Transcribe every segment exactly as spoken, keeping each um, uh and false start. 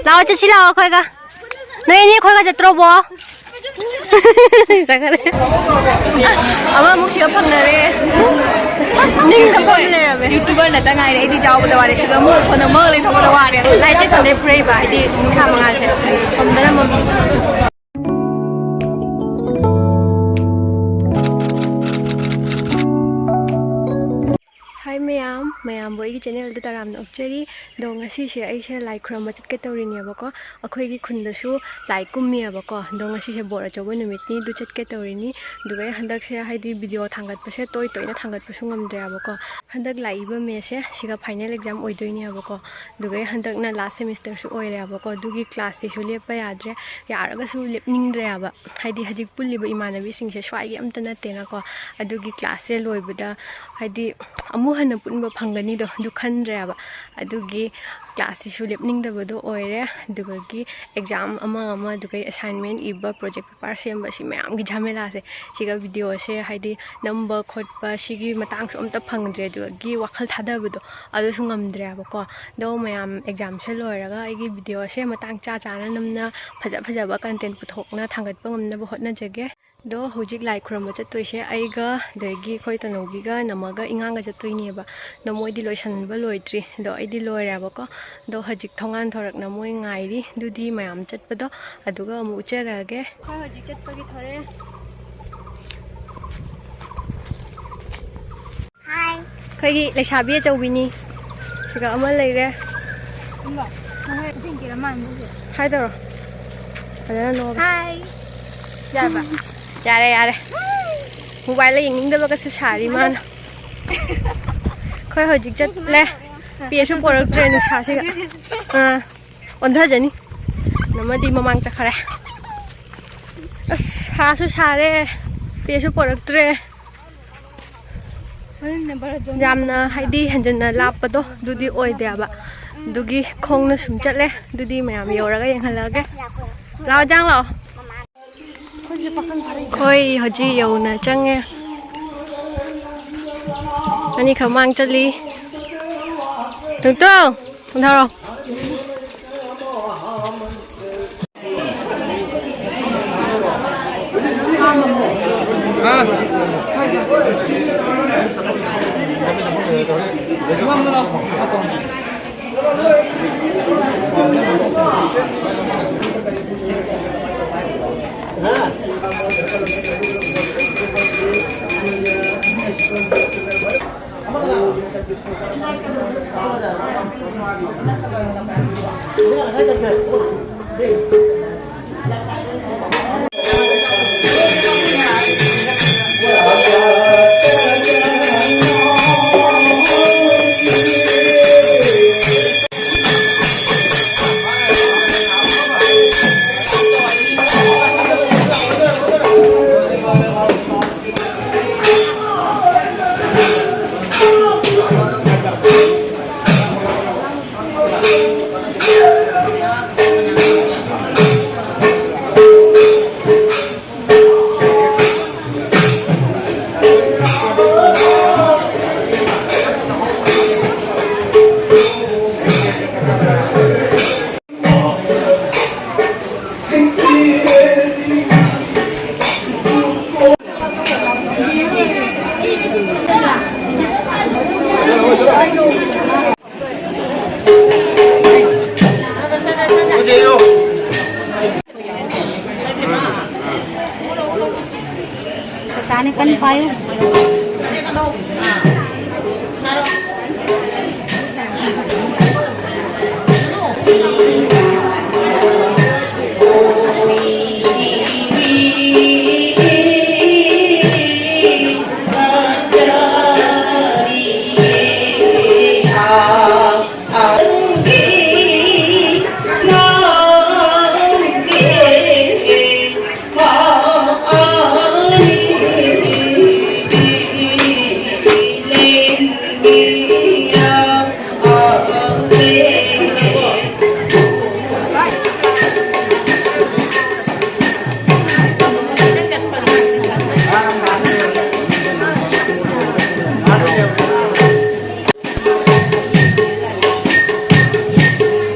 ꯂꯥꯛꯑꯣ, ꯆꯠꯁꯤ ꯂꯥꯛꯑꯣ ꯑꯩꯈꯣꯏꯒ꯫ ꯅꯣꯏ ꯑꯅꯤ ꯑꯩꯈꯣꯏꯒ ꯆꯠꯇ꯭ꯔꯣꯕꯣ? ꯆꯠꯈ꯭ꯔꯦ꯫ ꯑꯃꯃꯨꯛ ꯁꯤꯒ ꯐꯪꯅꯔꯦ꯫ ꯅꯤꯡꯗ ꯐꯝ ꯂꯩꯔꯝꯃꯦ꯫ YouTuber ꯅꯠꯇ ꯉꯥꯏꯔꯦ꯫ ꯑꯩꯗꯤ ꯌꯥꯎꯕꯗ ꯋꯥꯔꯦ꯫ ꯁꯤꯗ ꯑꯃꯨꯛ ꯐꯣꯟ ꯑꯃ ꯂꯩꯊꯣꯛꯄꯗ ꯋꯥꯔꯦ꯫ ꯂꯥꯏꯠꯁꯦ ꯁꯣꯝꯗꯩ ꯐꯨꯔꯛꯏꯕ, ꯍꯥꯏꯗꯤ ꯅꯨꯡꯁꯥ ꯃꯉꯥꯜꯁꯦ꯫ ꯐꯝꯗꯅ ꯑꯃꯨꯛ꯫ ꯍꯥꯏ ꯃꯌꯥꯝ, ꯃꯌꯥꯝꯕꯨ ꯑꯩꯒꯤ ꯆꯦꯅꯦꯜꯗ ꯇꯔꯥꯝꯅ ꯑꯣꯛꯆꯔꯤ꯫ ꯑꯗꯣ ꯉꯁꯤꯁꯦ ꯑꯩꯁꯦ ꯂꯥꯏ ꯈꯨꯔꯨꯝꯕ ꯆꯠꯀꯦ ꯇꯧꯔꯤꯅꯦꯕꯀꯣ꯫ ꯑꯩꯈꯣꯏꯒꯤ ꯈꯨꯟꯗꯁꯨ ꯂꯥꯏ ꯀꯨꯝꯃꯤꯑꯕꯀꯣ꯫ ꯑꯗꯣ ꯉꯁꯤꯁꯦ ꯕꯣꯔ ꯑꯆꯧꯕ ꯅꯨꯃꯤꯠꯅꯤ, ꯑꯗꯨ ꯆꯠꯀꯦ ꯇꯧꯔꯤꯅꯤ꯫ ꯑꯗꯨꯒ ꯑꯩ ꯍꯟꯗꯛꯁꯦ ꯍꯥꯏꯗꯤ ꯚꯤꯗꯤꯑꯣ ꯊꯥꯡꯒꯠꯄꯁꯦ ꯇꯣꯏ ꯇꯣꯏꯅ ꯊꯥꯡꯒꯠꯄꯁꯨ ꯉꯝꯗ꯭ꯔꯦꯕꯀꯣ꯫ ꯍꯟꯗꯛ ꯂꯥꯛꯏꯕ ꯃꯦꯁꯦ ꯁꯤꯒ ꯐꯥꯏꯅꯦꯜ ꯑꯦꯛꯖꯥꯝ ꯑꯣꯏꯗꯣꯏꯅꯦꯕꯀꯣ꯫ ꯑꯗꯨꯒ ꯑꯩ ꯍꯟꯗꯛꯅ ꯂꯥꯁ ꯁꯦꯃꯤꯁꯇꯔꯁꯨ ꯑꯣꯏꯔꯦꯕꯀꯣ꯫ ꯑꯗꯨꯒꯤ ꯀ꯭ꯂꯥꯁꯁꯤꯁꯨ ꯂꯦꯞꯄ ꯌꯥꯗ꯭ꯔꯦ, ꯌꯥꯔꯒꯁꯨ ꯂꯦꯞꯅꯤꯡꯗ꯭ꯔꯦꯕ꯫ ꯍꯥꯏꯗꯤ ꯍꯧꯖꯤꯛ ꯄꯨꯜꯂꯤꯕ ꯏꯃꯥꯟꯅꯕꯤꯁꯤꯡꯁꯦ ꯁ꯭ꯋꯥꯏꯒꯤ ꯑꯝꯇ ꯅꯠꯇꯦꯅꯀꯣ꯫ ꯑꯗꯨꯒꯤ ꯀ꯭ꯂꯥꯁꯁꯦ ꯂꯣꯏꯕꯗ ꯍꯥꯏꯗꯤ ꯑꯃꯨꯛ ꯍꯟꯅ ꯄꯨꯟꯕ ꯐꯪꯒꯅꯤꯗꯣ ꯑꯗꯨ ꯈꯟꯗ꯭ꯔꯦꯕ꯫ ꯑꯗꯨꯒꯤ ꯀ꯭ꯂꯥꯁꯁꯤꯁꯨ ꯂꯦꯞꯅꯤꯡꯗꯕꯗꯣ ꯑꯣꯏꯔꯦ꯫ ꯑꯗꯨꯗꯒꯤ ꯑꯦꯛꯖꯥꯝ ꯑꯃ ꯑꯃ, ꯑꯗꯨꯒ ꯑꯦꯁꯥꯏꯟꯃꯦꯟ ꯏꯕ, ꯄ꯭ꯔꯣꯖꯦꯛ ꯄꯦꯄꯔ ꯁꯦꯝꯕ, ꯁꯤ ꯃꯌꯥꯝꯒꯤ ꯖꯥꯃꯦꯂꯥꯁꯦ, ꯁꯤꯒ ꯚꯤꯗꯤꯑꯣꯁꯦ ꯍꯥꯏꯗꯤ ꯅꯝꯕ ꯈꯣꯠꯄ ꯁꯤꯒꯤ ꯃꯇꯥꯡꯁꯨ ꯑꯝꯇ ꯐꯪꯗ꯭ꯔꯦ꯫ ꯑꯗꯨꯗꯒꯤ ꯋꯥꯈꯜ ꯊꯥꯗꯕꯗꯣ ꯑꯗꯨꯁꯨ ꯉꯝꯗ꯭ꯔꯦꯕꯀꯣ꯫ ꯑꯗꯣ ꯃꯌꯥꯝ ꯑꯦꯛꯖꯥꯝꯁꯦ ꯂꯣꯏꯔꯒ ꯑꯩꯒꯤ ꯚꯤꯗꯤꯑꯣꯁꯦ ꯃꯇꯥꯡ ꯆꯥ ꯆꯥꯅ ꯅꯝꯅ ꯐꯖ ꯐꯖꯕ ꯀꯟꯇꯦꯟ ꯄꯨꯊꯣꯛꯅ ꯊꯥꯡꯒꯠꯄ ꯉꯝꯅꯕ ꯍꯣꯠꯅꯖꯒꯦ꯫ ꯑꯗꯣ ꯍꯧꯖꯤꯛ ꯂꯥꯏ ꯈꯨꯔꯨꯝꯕ ꯆꯠꯇꯣꯏꯁꯦ ꯑꯩꯒ, ꯑꯗꯒꯤ ꯑꯩꯈꯣꯏ ꯇꯅꯧꯕꯤꯒ, ꯅꯝꯃꯒ, ꯏꯉꯥꯡꯒ ꯆꯠꯇꯣꯏꯅꯦꯕ꯫ ꯑꯗꯣ ꯃꯣꯏꯗꯤ ꯂꯣꯏꯁꯟꯕ ꯂꯣꯏꯗ꯭ꯔꯤ, ꯑꯗꯣ ꯑꯩꯗꯤ ꯂꯣꯏꯔꯦꯕꯀꯣ꯫ ꯑꯗꯣ ꯍꯧꯖꯤꯛ ꯊꯣꯡꯒꯥꯟ ꯊꯣꯔꯛꯅ ꯃꯣꯏ ꯉꯥꯏꯔꯤ꯫ ꯑꯗꯨꯗꯤ ꯃꯌꯥꯝ ꯆꯠꯄꯗꯣ ꯑꯗꯨꯒ ꯑꯃꯨꯛ ꯎꯠꯆꯔꯛꯑꯒꯦ꯫ ꯑꯩꯈꯣꯏ ꯍꯧꯖꯤꯛ ꯆꯠꯄꯒꯤ ꯊꯧꯔꯦ꯫ ꯑꯩꯈꯣꯏꯒꯤ ꯂꯩꯁꯥꯕꯤ ꯑꯆꯧꯕꯤꯅꯤ꯫ ꯁꯤꯒ ꯑꯃ ꯂꯩꯔꯦ꯫ ꯍꯥꯏ ꯇꯧꯔꯣ꯫ ꯐꯖꯅ ꯅꯣꯛꯑꯒ꯫ ꯍꯥꯏ꯫ ꯌꯥꯔꯕ? ꯌꯥꯔꯦ, ꯌꯥꯔꯦ꯫ ꯃꯣꯕꯥꯏꯜꯗ ꯌꯦꯡꯅꯤꯡꯗꯕꯒꯁꯨ ꯁꯥꯔꯤ ꯃꯥꯅ꯫ ꯑꯩꯈꯣꯏ ꯍꯧꯖꯤꯛ ꯆꯠꯂꯦ꯫ ꯄꯦꯁꯨ ꯄꯣꯔꯛꯇ꯭ꯔꯦ ꯅꯨꯡꯁꯥꯁꯤꯒ꯫ ꯑꯥ꯫ ꯑꯣꯟꯊꯖꯅꯤ꯫ ꯅꯃꯗꯤ ꯃꯃꯥꯡ ꯆꯠꯈꯔꯦ꯫ ꯑꯁ, ꯁꯥꯁꯨ ꯁꯥꯔꯦ꯫ ꯄꯦꯁꯨ ꯄꯣꯔꯛꯇ꯭ꯔꯦ꯫ ꯌꯥꯝꯅ ꯍꯥꯏꯗꯤ ꯍꯦꯟꯖꯟꯅ ꯂꯥꯞꯄꯗꯣ ꯑꯗꯨꯗꯤ ꯑꯣꯏꯗꯦꯕ꯫ ꯑꯗꯨꯒꯤ ꯈꯣꯡꯅ ꯁꯨꯝ ꯆꯠꯂꯦ꯫ ꯑꯗꯨꯗꯤ ꯃꯌꯥꯝ ꯌꯧꯔꯒ ꯌꯦꯡꯍꯜꯂꯛꯑꯒꯦ꯫ ꯂꯥꯛꯑꯣ, ꯆꯥꯡ ꯂꯥꯛꯑꯣ꯫ ꯑꯩꯈꯣꯏ ꯍꯧꯖꯤꯛ ꯌꯧꯅ ꯆꯪꯉꯦ꯫ ꯑꯅꯤꯈꯛ ꯃꯥꯡ ꯆꯠꯂꯤ꯫ ꯇꯨꯡꯇꯨ, ꯀꯨꯝꯊꯔꯣ꯫ ꯆꯥꯅꯤ ꯀꯟꯅ ꯄꯥꯏꯌꯨ꯫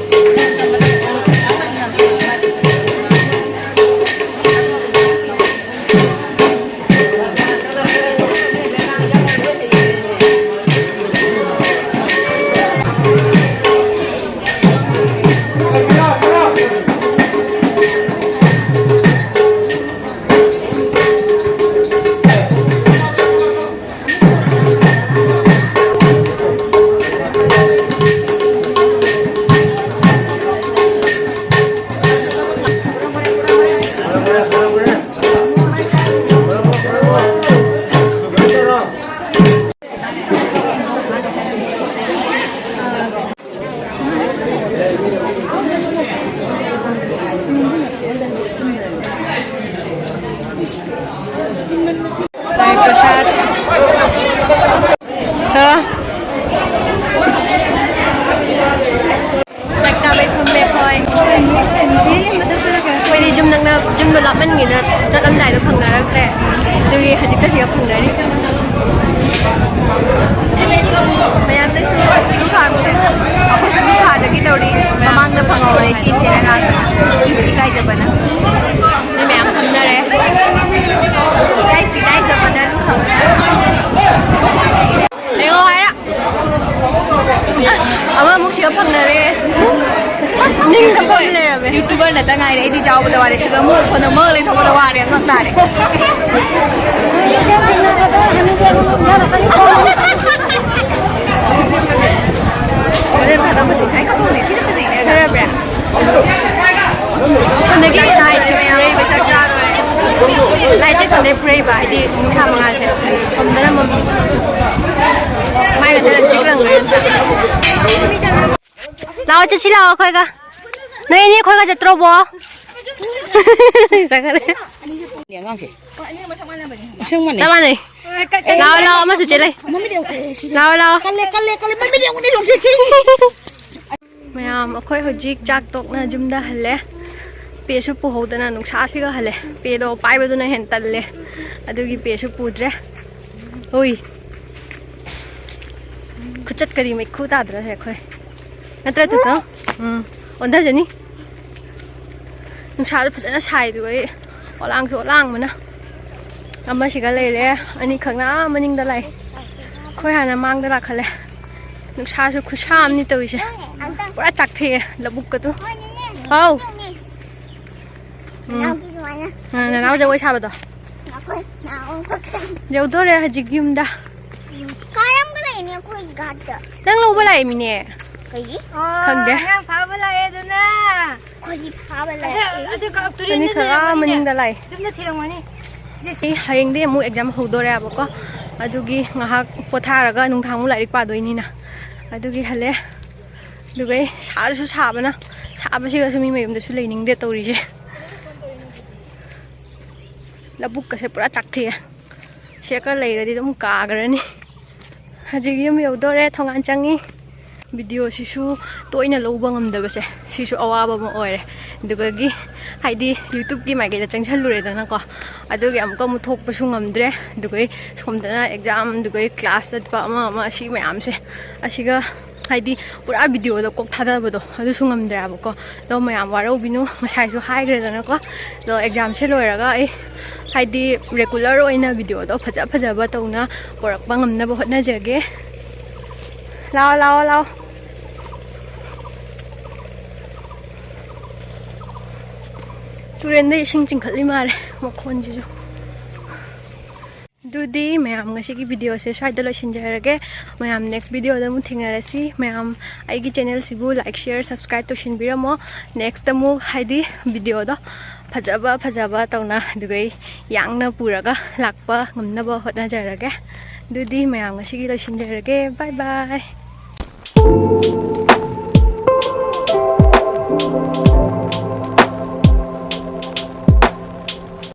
ꯂꯥꯏ ꯄ꯭ꯔꯁꯥꯗ꯫ ꯍꯥ? ꯆꯥꯛ ꯆꯥꯕꯩ ꯐꯝꯃꯦ ꯑꯩꯈꯣꯏ꯫ ꯑꯩꯈꯣꯏꯗꯤ ꯌꯨꯝ ꯅꯛꯅ, ꯌꯨꯝꯗꯣ ꯂꯥꯞꯃꯟꯒꯤꯅ ꯆꯠꯂꯝꯗꯥꯏꯗꯣ ꯐꯪꯅꯔꯛꯇ꯭ꯔꯦ꯫ ꯑꯗꯨꯒꯤ ꯍꯧꯖꯤꯛꯇ ꯁꯤꯗ ꯐꯪꯅꯔꯤ꯫ ꯃꯌꯥꯝꯗꯁꯨ ꯂꯨꯈꯥꯛ ꯄꯤꯔꯦ꯫ ꯑꯩꯈꯣꯏꯁꯨ ꯂꯨꯈꯥꯛꯇꯒꯤ ꯇꯧꯔꯤ꯫ ꯃꯃꯥꯡꯗ ꯐꯪꯍꯧꯔꯦ ꯆꯦꯟ ꯆꯦꯟꯅ ꯂꯥꯛꯇꯅ꯫ ꯏꯁꯨ ꯏꯀꯥꯏꯖꯕꯅ꯫ ꯃꯤ ꯃꯌꯥꯝ ꯐꯝꯅꯔꯦ꯫ ꯏꯀꯥꯏꯁꯨ ꯏꯀꯥꯏꯖꯕꯅ ꯂꯨꯈꯥꯛ꯫ ꯂꯩꯉꯣ ꯍꯥꯏꯔ꯫ ꯑꯃꯃꯨꯛ ꯁꯤꯒ ꯐꯪꯅꯔꯦ꯫ ꯅꯤꯡꯒ ꯐꯝ ꯂꯩꯔꯝꯃꯦ꯫ YouTuber ꯅꯠꯇ ꯉꯥꯏꯔꯦ꯫ ꯑꯩꯗꯤ ꯆꯥꯎꯕꯗ ꯋꯥꯔꯦ꯫ ꯁꯤꯗ ꯑꯃꯨꯛ ꯁꯣꯟꯗ ꯑꯃꯨꯛ ꯂꯩꯊꯣꯛꯄꯗ ꯋꯥꯔꯦ꯫ ꯉꯛ ꯅꯥꯔꯦ꯫ ꯍꯣꯔꯦꯟ ꯐꯥꯗꯧꯕꯁꯦ ꯁ꯭ꯋꯥꯏ ꯈꯪꯍꯧꯔꯦ꯫ ꯁꯤꯅ ꯐꯖꯩꯅꯦ꯫ ꯐꯖꯕ꯭ꯔꯥ? ꯁꯣꯝꯗꯒꯤ ꯂꯥꯏꯠꯁꯦ ꯄꯨꯔꯛꯏꯕ ꯆꯥꯛ ꯆꯥꯗꯣꯔꯦ꯫ ꯂꯥꯏꯠꯁꯦ ꯁꯣꯝꯗꯩ ꯄꯨꯔꯛꯏꯕ, ꯍꯥꯏꯗꯤ ꯅꯨꯡꯁꯥ ꯃꯉꯥꯜꯁꯦ꯫ ꯁꯣꯝꯗꯅ ꯃꯝ-, ꯃꯥꯏꯒꯁꯦ ꯂꯪꯇ꯭ꯔꯤꯛ ꯂꯪꯈ꯭ꯔꯦ ꯑꯝꯇ꯫ ꯂꯥꯛꯑꯣ, ꯆꯠꯁꯤ ꯂꯥꯛꯑꯣ ꯑꯩꯈꯣꯏꯒ꯫ ꯅꯣꯏ ꯑꯅꯤ ꯑꯩꯈꯣꯏꯒ ꯆꯠꯇ꯭ꯔꯣꯕꯣ? ꯆꯠꯈ꯭ꯔꯦ꯫ ꯑꯉꯥꯡꯁꯦ꯫ ꯑꯁꯦꯡꯕꯅꯦ꯫ ꯆꯞ ꯃꯥꯟꯅꯩ꯫ ꯂꯥꯛꯑꯣ, ꯂꯥꯛꯑꯣ, ꯑꯃꯁꯨ ꯆꯦꯜꯂꯦ꯫ ꯃꯃꯤꯠ ꯌꯦꯡꯉꯨ꯫ ꯂꯥꯛꯑꯣ, ꯂꯥꯛꯑꯣ꯫ ꯀꯜꯂꯦ, ꯀꯜꯂꯦ, ꯀꯜꯂꯦ꯫ ꯃꯃꯤꯠ ꯌꯦꯡꯉꯨꯅꯦ, ꯂꯣꯡꯊ꯭ꯔꯤꯛ ꯊ꯭ꯔꯤ꯫ ꯃꯌꯥꯝ, ꯑꯩꯈꯣꯏ ꯍꯧꯖꯤꯛ ꯆꯥꯛ ꯇꯣꯛꯅ ꯌꯨꯝꯗ ꯍꯜꯂꯦ꯫ ꯄꯦꯁꯨ ꯄꯨꯍꯧꯗꯅ ꯅꯨꯡꯁꯥꯁꯤꯒ ꯍꯜꯂꯦ꯫ ꯄꯦꯗꯣ ꯄꯥꯏꯕꯗꯨꯅ ꯍꯦꯟꯅ ꯇꯜꯂꯦ꯫ ꯑꯗꯨꯒꯤ ꯄꯦꯁꯨ ꯄꯨꯗ꯭ꯔꯦ꯫ ꯍꯨꯏ꯫ ꯈꯨꯆꯠꯀꯗꯤ ꯃꯩꯈꯨ ꯇꯥꯗ꯭ꯔꯁꯦ ꯑꯩꯈꯣꯏ꯫ ꯅꯠꯇ꯭ꯔ, ꯇꯨꯇꯣ? ꯎꯝ꯫ ꯑꯣꯟꯊꯖꯅꯤ꯫ ꯅꯨꯡꯁꯥꯁꯨ ꯐꯖꯅ ꯁꯥꯏꯗꯨꯒ ꯑꯩ ꯑꯣꯂꯥꯡꯁꯨ ꯑꯣꯂꯥꯡꯕꯅ꯫ ꯑꯃꯁꯤꯒ ꯂꯩꯔꯦ, ꯑꯅꯤꯈꯛꯅ ꯑꯥ ꯃꯅꯤꯡꯗ ꯂꯥꯛꯑꯦ꯫ ꯑꯩꯈꯣꯏ ꯍꯥꯟꯅ ꯃꯥꯡꯗ ꯂꯥꯛꯈꯠꯂꯦ꯫ ꯅꯨꯡꯁꯥꯁꯨ ꯈꯨꯠꯁꯥ ꯑꯃꯅꯤ ꯇꯧꯔꯤꯁꯦ꯫ ꯄꯨꯔꯥ ꯆꯥꯛꯊꯦꯛꯑꯦ ꯂꯧꯕꯨꯛꯀꯗꯣ꯫ ꯍꯥꯎ꯫ ꯎꯝ꯫ ꯅꯅꯥꯎ ꯖꯒꯣꯏ ꯁꯥꯕꯗꯣ꯫ ꯌꯧꯗꯣꯔꯦ ꯍꯧꯖꯤꯛ ꯌꯨꯝꯗ꯫ ꯀꯥꯔꯝꯒ ꯂꯩꯅꯦ ꯑꯩꯈꯣꯏ ꯒꯥꯔꯗ꯫ ꯅꯪ ꯂꯧꯕ ꯂꯥꯛꯏꯃꯤꯅꯦ꯫ ꯀꯩꯒꯤ? ꯈꯪꯗꯦ꯫ ꯑꯉꯥꯡ ꯐꯥꯕ ꯂꯥꯛꯑꯦ ꯑꯗꯨꯅ꯫ ꯑꯩꯈꯣꯏꯒꯤ ꯐꯥꯕ ꯑꯁ, ꯂꯥꯛꯑꯦ꯫ ꯑꯁ, ꯀ-, ꯇꯨꯔꯦꯟꯗ ꯑꯅꯤꯈꯛ ꯑꯥ ꯂꯩꯔꯝꯒꯅꯤꯅꯦ꯫ ꯃꯅꯤꯡꯗ ꯂꯥꯛꯑꯦ꯫ ꯌꯨꯝꯗ ꯊꯤꯔꯝꯒꯅꯤ꯫ ꯑꯩ ꯍꯌꯦꯡꯗꯤ ꯑꯃꯨꯛ exam ꯍꯧꯗꯣꯔꯦꯕꯀꯣ꯫ ꯑꯗꯨꯒꯤ ꯉꯥꯏꯍꯥꯛ ꯄꯣꯊꯥꯔꯒ ꯅꯨꯡꯗꯥꯡ ꯑꯃꯨꯛ ꯂꯥꯏꯔꯤꯛ ꯄꯥꯗꯣꯏꯅꯤꯅ꯫ ꯑꯗꯨꯒꯤ ꯍꯜꯂꯦ꯫ ꯑꯗꯨꯒ ꯑꯩ ꯁꯥꯁꯨ ꯁꯥꯕꯅ, ꯁꯥꯕꯁꯤꯒꯁꯨ ꯃꯤ ꯃꯌꯨꯝꯗꯁꯨ ꯂꯩꯅꯤꯡꯗꯦ ꯇꯧꯔꯤꯁꯦ꯫ ꯂꯧꯕꯨꯛꯀꯁꯦ ꯄꯨꯔꯥ ꯆꯥꯛꯊꯦꯛꯑꯦ꯫ ꯁꯦꯛꯀ ꯂꯩꯔꯗꯤ ꯑꯗꯨꯝ ꯀꯥꯈ꯭ꯔꯅꯤ꯫ ꯍꯧꯖꯤꯛ ꯌꯨꯝ ꯌꯧꯗꯣꯔꯦ, ꯊꯣꯡꯒꯥꯟ ꯆꯪꯉꯤ꯫ ꯚꯤꯗꯤꯑꯣꯁꯤꯁꯨ ꯇꯣꯏꯅ ꯂꯧꯕ ꯉꯝꯗꯕꯁꯦ ꯁꯤꯁꯨ ꯑꯋꯥꯕ ꯑꯃ ꯑꯣꯏꯔꯦ꯫ ꯑꯗꯨꯒꯒꯤ ꯍꯥꯏꯗꯤ YouTubeꯀꯤ ꯃꯥꯏꯀꯩꯗ ꯆꯪꯁꯜꯂꯨꯔꯦꯗꯅꯀꯣ, ꯑꯗꯨꯒꯤ ꯑꯃꯨꯛꯀ ꯑꯃꯨꯛ ꯊꯣꯛꯄꯁꯨ ꯉꯝꯗ꯭ꯔꯦ꯫ ꯑꯗꯨꯒꯩ ꯁꯣꯝꯗꯅ exam, ꯑꯗꯨꯒꯩ class ꯆꯠꯄ, ꯑꯃ ꯑꯃ, ꯑꯁꯤ ꯃꯌꯥꯝꯁꯦ, ꯑꯁꯤꯒ ꯍꯥꯏꯗꯤ ꯄꯨꯔꯥ ꯚꯤꯗꯤꯑꯣꯗ ꯀꯣꯛ ꯊꯥꯗꯕꯗꯣ ꯑꯗꯨꯁꯨ ꯉꯝꯗ꯭ꯔꯦꯕꯀꯣ꯫ ꯑꯗꯣ ꯃꯌꯥꯝ ꯋꯥꯔꯧꯕꯤꯅꯨ, ꯉꯁꯥꯏꯁꯨ ꯍꯥꯏꯈ꯭ꯔꯦꯗꯅꯀꯣ꯫ ꯑꯗꯣ examꯁꯦ ꯂꯣꯏꯔꯒ ꯑꯩ ꯍꯥꯏꯗꯤ regular ꯑꯣꯏꯅ ꯚꯤꯗꯤꯑꯣꯗꯣ ꯐꯖ ꯐꯖꯕ ꯇꯧꯅ ꯄꯨꯔꯛꯄ ꯉꯝꯅꯕ ꯍꯣꯠꯅꯖꯒꯦ꯫ ꯂꯥꯛꯑꯣ, ꯂꯥꯛꯑꯣ, ꯂꯥꯛꯑꯣ꯫ ꯇꯨꯔꯦꯟꯗ ꯏꯁꯤꯡ ꯆꯤꯡꯈꯠꯂꯤ ꯃꯥꯜꯂꯦ ꯃꯈꯣꯟꯁꯤꯁꯨ꯫ ꯑꯗꯨꯗꯤ ꯃꯌꯥꯝ, ꯉꯁꯤꯒꯤ ꯚꯤꯗꯤꯑꯣꯁꯦ ꯁ꯭ꯋꯥꯏꯗ ꯂꯣꯏꯁꯤꯟꯖꯔꯒꯦ꯫ ꯃꯌꯥꯝ next ꯚꯤꯗꯤꯑꯣꯗ ꯑꯃꯨꯛ ꯊꯦꯡꯅꯔꯁꯤ꯫ ꯃꯌꯥꯝ ꯑꯩꯒꯤ channelꯁꯤꯕꯨ like, share, subscribe ꯇꯧꯁꯤꯟꯕꯤꯔꯝꯃꯣ꯫ Next ꯑꯃꯨꯛ ꯍꯥꯏꯗꯤ ꯚꯤꯗꯤꯑꯣꯗꯣ ꯐꯖꯕ ꯐꯖꯕ ꯇꯧꯅ ꯑꯗꯨꯒꯩ ꯌꯥꯡꯅ ꯄꯨꯔꯒ ꯂꯥꯛꯄ ꯉꯝꯅꯕ ꯍꯣꯠꯅꯖꯔꯒꯦ꯫ ꯑꯗꯨꯗꯤ ꯃꯌꯥꯝ, ꯉꯁꯤꯒꯤ ꯂꯣꯏꯁꯤꯟꯖꯔꯒꯦ꯫ Bye bye꯫